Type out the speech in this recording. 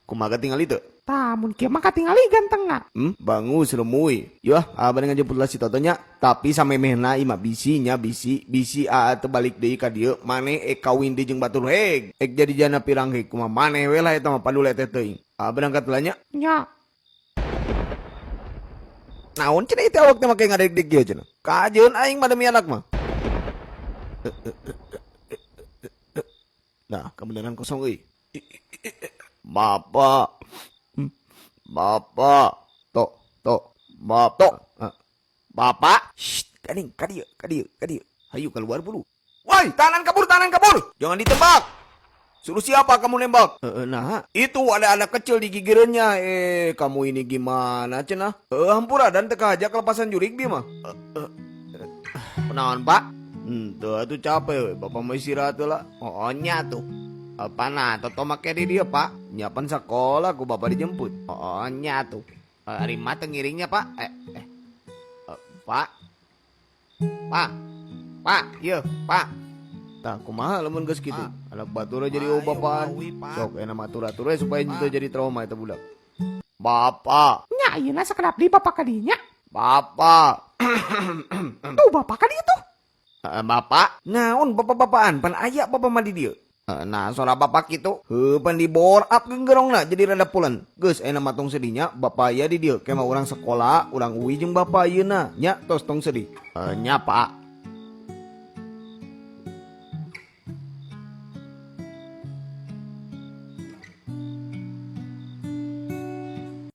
Kumaha tingali teu? Tah mun kieu mah katingali gantengna. Bangus remuy. Yuh, abah ngajemput lah si Toto nya. Tapi samemehna ieu mah bisi nya bisi, bisi aa teu balik deui ka dieu, maneh ek kawin deui jeung batur heg. Ek jadi jana pirang heg kumaha maneh we lah eta mah padule teh teuing. Aa berangkat heula nya. Nya. Naon cenah ieu teh awak teh make ngadeg-deg kieu cenah. Kajeun aing mah demi anak mah. Nah, kebenaran kosong euy. Bapak. Bapak. Tok, tok. Bapak. Bapak. Shh, kaning, ka dieu, ka dieu, ka dieu. Hayu keluar buru. Woi, tahanan kabur, tahanan kabur. Jangan ditembak. Suruh siapa kamu nembak? Nah, itu ada anak kecil di gigireunnya. Kamu ini gimana cenah? Hampura dan teka aja kelepasan jurik dia mah. Kunaon, Pak? Tuh, atuh capek we. Bapak mau istirahat lah. Oh, nya tuh. Apa nah, Toto make di dia, Pak. Nyiapan sekolah ku bapak dijemput. Oh, nya tuh. Rima teu ngiringnya, Pak. Pak. Pak. Pak, ieu, Pak. Tah, kumaha lamun geus kitu? Anak batur jadi Ayo, bapaan. Mawi, Pak. Sok enak atur-atur we supaya teu jadi trauma eta budak. Bapak. Nya ayeuna sakedap deui bapak ka dinya. Bapak. Tuh bapak ka dieu tuh. Bapak, naon bapak-bapaan pan aya bapak mah di dieu. Nah, suara bapak kitu, heuh pan di bore up genggerongna jadi rada pulen. Geus ayeuna mah tong sedihnya, bapak aya di dieu ke mah urang sekolah, urang uwi jeung bapak ayeuna. Nya tos tong sedih. Nya Pak.